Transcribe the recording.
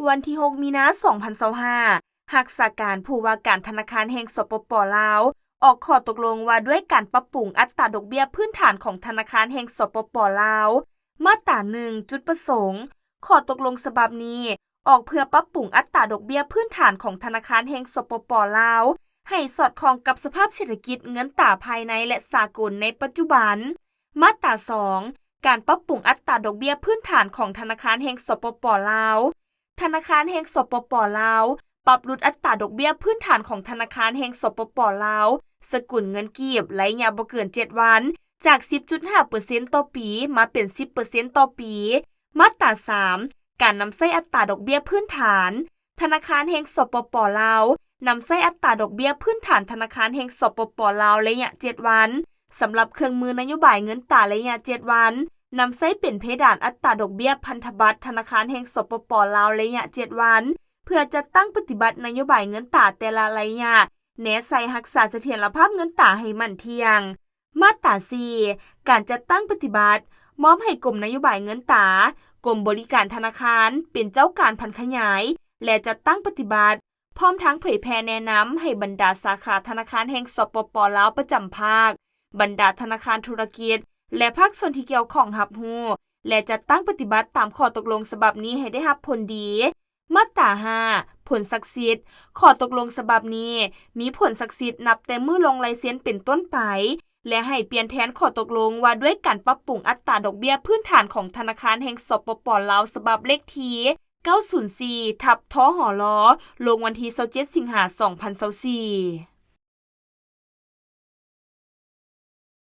ວັນທີຫົກ ມີນາ ສອງພັນຊາວຫ້າ, ຮັກສາການຜູ້ວ່າການທະນາຄານແຫ່ງ ສປປ ລາວ ອອກຂໍ້ຕົກລົງວ່າດ້ວຍການປັບປຸງອັດຕາດອກເບ້ຍພື້ນຖານຂອງທະນາຄານແຫ່ງ ສປປ ລາວ. ມາດຕາ ໜຶ່ງ ຈຸດປະສົງ, ຂໍ້ຕົກລົງສະບັບນີ້ອອກເພື່ອປັບປຸງອັດຕາດອກເບ້ຍພື້ນຖານຂອງທະນາຄານແຫ່ງ ສປປ ລາວ ໃຫ້ສອດຄ່ອງກັບສະພາບເສດຖະກິດເງິນຕາພາຍໃນ ແລະ ສາກົນໃນປັດຈຸບັນ. ມາດຕາ ສອງ ການປັບປຸງອັດຕາດອກເບ້ຍພື້ນຖານຂອງທະນາຄານແຫ່ງ ສປປ ລາວ. ທະນາຄານແຫ່ງ ສປປ ລາວ ປັບຫຼຸດອັດຕາດອກເບ້ຍພື້ນຖານຂອງທະນາຄານແຫ່ງ ສປປ ລາວ ສະກຸນເງິນກີບ ໄລຍະບໍ່ເກີນເຈັດວັນ ຈາກ ສິບຈຸດຫ້າເປີເຊັນຕໍ່ປີ ມາເປັນ ສິບເປີເຊັນຕໍ່ປີ. ມາດຕາ ສາມ ການນຳໃຊ້ອັດຕາດອກເບ້ຍພື້ນຖານ. ທະນາຄານແຫ່ງ ສປປ ລາວ ນຳໃຊ້ອັດຕາດອກເບ້ຍພື້ນຖານທະນາຄານແຫ່ງ ສປປ ລາວ ໄລຍະເຈັດວັນ ສຳລັບເຄື່ອງມືນະໂຍບາຍເງິນຕາໄລຍະເຈັດວັນ, ນຳໃຊ້ເປັນເພດານອັດຕາດອກເບ້ຍພັນທະບັດທະນາຄານແຫ່ງ ສປປ ລາວ ໄລຍະເຈັດວັນ ເພື່ອຈັດຕັ້ງປະຕິບັດນະໂຍບາຍເງິນຕາແຕ່ລະໄລຍະ, ແນໃສ່ຮັກສາສະຖຽນລະພາບເງິນຕາໃຫ້ໝັ້ນທ່ຽງ. ມາດຕາ ສີ່ ການຈັດຕັ້ງປະຕິບັດ, ມອບໃຫ້ກົມນະໂຍບາຍເງິນຕາ, ກົມບໍລິການທະນາຄານ ເປັນເຈົ້າການຜັນຂະຫຍາຍ ແລະ ຈັດຕັ້ງປະຕິບັດ, ພ້ອມທັງເຜີຍແຜ່ແນະນຳໃຫ້ບັນດາສາຂາທະນາຄານແຫ່ງ ສປປ ລາວ ປະຈຳພາກ, ບັນດາທະນາຄານທຸລະກິດ ແລະ ພາກສ່ວນທີ່ກ່ຽວຂ້ອງຮັບຮູ້ ແລະ ຈັດຕັ້ງປະຕິບັດຕາມຂໍ້ຕົກລົງສະບັບນີ້ໃຫ້ໄດ້ຮັບຜົນດີ. ມາດຕາ ຫ້າ ຜົນສັກສິດ. ຂໍ້ຕົກລົງສະບັບນີ້ມີຜົນສັກສິດນັບແຕ່ມື້ລົງລາຍເຊັນເປັນຕົ້ນໄປ ແລະ ໃຫ້ປ່ຽນແທນຂໍ້ຕົກລົງວ່າດ້ວຍການປັບປຸງອັດຕາດອກເບ້ຍພື້ນຖານຂອງທະນາຄານແຫ່ງ ສປປ ລາວ ສະບັບເລກທີ ເກົ້າສູນສີ່ ທັບ ທຫລ ລົງວັນທີ ຊາວເຈັດ ສິງຫາ ສອງພັນຊາວສີ່.